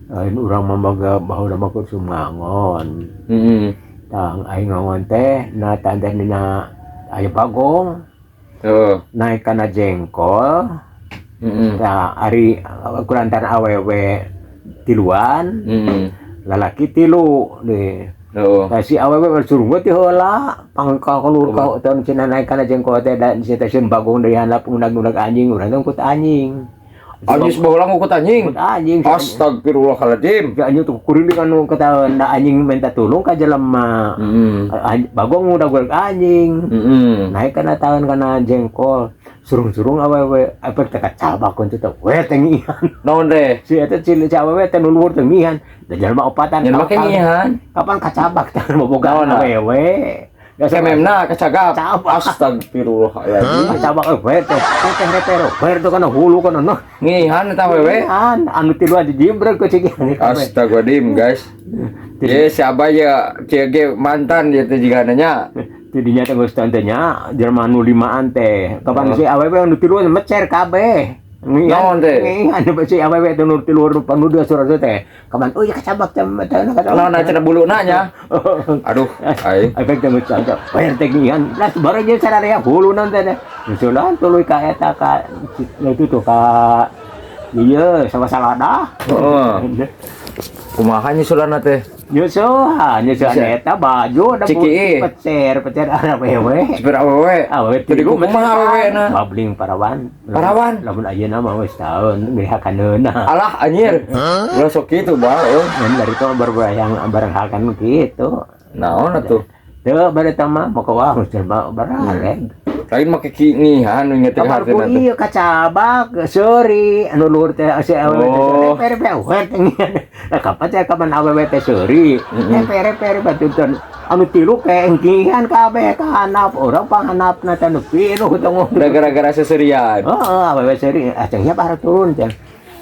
Lain urang mah baga baheula mah kudu ngangon. Tah, aing ngangon teh na tanda dina aya bagong naik kana jengkol. Tah, ari kulantaran awewe tiluan, lalaki tilu deh. Tah, si awewe surung ti heula pang ka kalur ka tahun cenah naik kana jengkol teh dan si teh bagong dari handap undag-undag anjing, urang teh ngukut anjing. Anjing baheula ngukut anjing. Ngukut anjing. Astagfirullahaladzim. Si anjing tuh kuriling anu kataon da anjing minta tulung ka jelema. Bagong ngudag anjing. Naik kana tahun kana jengkol. Surung-surung awewe apa teh kacabak kun teh we teh ngihan. Naon teh? Si eta si awewe teh nu luhur teh ngihan. Da jelema opatan. Nyen make ngihan. Kapan kacabak teh bobogaan Naon, ah? awewe. Kememna kacagap. Kacabak. Astagfirullahaladzim. Kacabak we teh teh teh we teh kana hulu kana noh. Ngihan eta wewe. Ngihan anu tiluan dijibrek ku cik. Astagfirullahaladzim, guys. Ye, si Abah ya kieu ge mantan ya teh jigana nya. Tidinya teh geus teh nya jelema nu limaan teh. Kapan si awewe nu tiluan mecer kabeh. Naon teh? Ngihan si awewe teh nu tiluan nu panuduh surat teh. Kapan oh ya kacabak teh teh kacabak. Naon cenah buluna nya? Aduh, aing. Efek teh geus teh. Bayar teh ngihan. Lah baru jeung sararea huluna teh teh. Nyusulan tuluy ka eta ka itu tuh ka ieu sama saladah. Heeh. Kumaha nyusulanna teh? Nyusulan, nyusulan Bisa. Eta baju ada Ciki. Pecer, pecer awewe. Supir awewe. Awewe. Tadi kumaha awewe na? Babling parawan. Parawan? Lamun ayeuna mah geus taun ngrihakeunna. Alah anjir. Ulah sok kitu bah. Euy. Dan dari itu berbayang bareng hakan gitu. Naon atuh? Teu bade teh mah maka wah geus jelema baraleg. Lain make ki ngihan nu inget Kamar ku hartina teh. Ieu kacabak seuri anu luhur teh si awewe teh Oh. pere pere we teh ngihan. Nah, kapan teh kapan awewe teh seuri. Pere pere batutun anu tilu keengkihan kabeh ka handap urang panghandapna teh nu pinuh teh. Udah gara-gara seserian. Heeh, awewe seuri acengnya parah turun teh.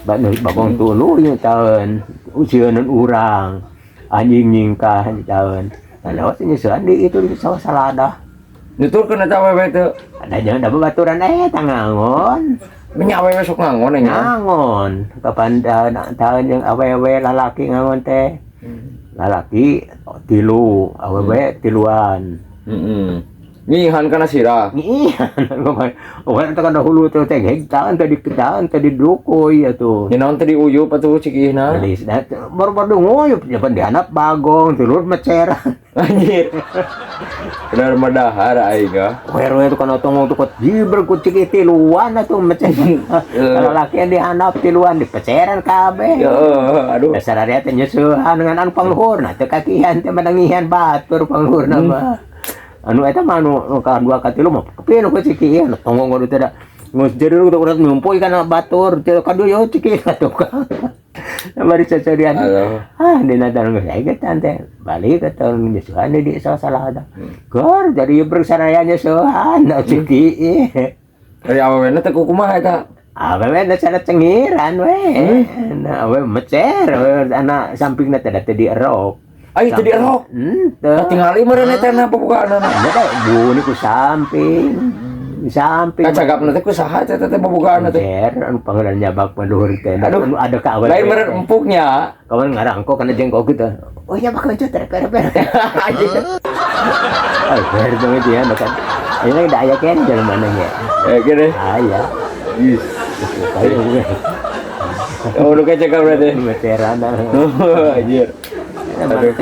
Bagong tuluy taeun usieun urang. Anjing nyingkah taeun. Nah, lewat nyusuan di itu di sawah saladah. Nuturkeun eta awewe teh. Ada jangan ada baturan eh tangangon. Nya awewe sok ngangon nya. Ngangon. Kapan tahun yang awewe lalaki ngangon teh. Lalaki tilu, awewe tiluan. Heeh. Ngihan kana sirah. Iya, orang teh kana hulu teh teh tahun tadi tahun tadi dukui atuh. Nya naon teh diuyup atuh cikihna. Gelis dah baru-baru nguyup japan dihandap bagong tilur meceran. Anjir. Benar madahar aing ah. Wewe itu kan otong tuh kot jibrek ku ciki tiluan atuh meceran. Kalau laki yang dihandap tiluan dipeceran kabeh. Ya, aduh. Dasar area teh nyusuhan dengan anu pangluhurna teh kakihan teh menangihan batur pangluhurna mah. Anu eta mah anu nu kadua katilu mah kepieu ku ciki anu tonggong kudu teh da. Geus jadi udah udah nyumpuy kana batur teh kadu yo ciki atuh ka. Bari cecerian. Aduh. Ah, dina tahun geus aya teh balik ke tahun nyusuhan di salah ada. Gor jadi brek saraya nyusuhan ciki. Ari awewena teh kumaha eta? Awewe na sana cengiran we. Nah, awewe mecer, awewe anak sampingna teh teh dierok. Ai teu dierok. Henteu. Tingali meureun eta na bobogaanana. Nya teh buni ku samping. Samping. Kacagapna teh ku saha eta teh bobogaanna teh? Mecer, anu pangeran nyabak paluhur teh. Aduh. Anu ada ka awewe. Lain meureun empuknya. Kawan ngarangko kana jengkok gitu. Oh iya bakal lanjut per per. Anjir. Ay, ber banget ya makan. Ini udah aya kan jalan mana nya? Eh gini. Aya. Ih. Ayo gue. Oh, lu kacagap berarti. Meteran. Anjir. Aduh.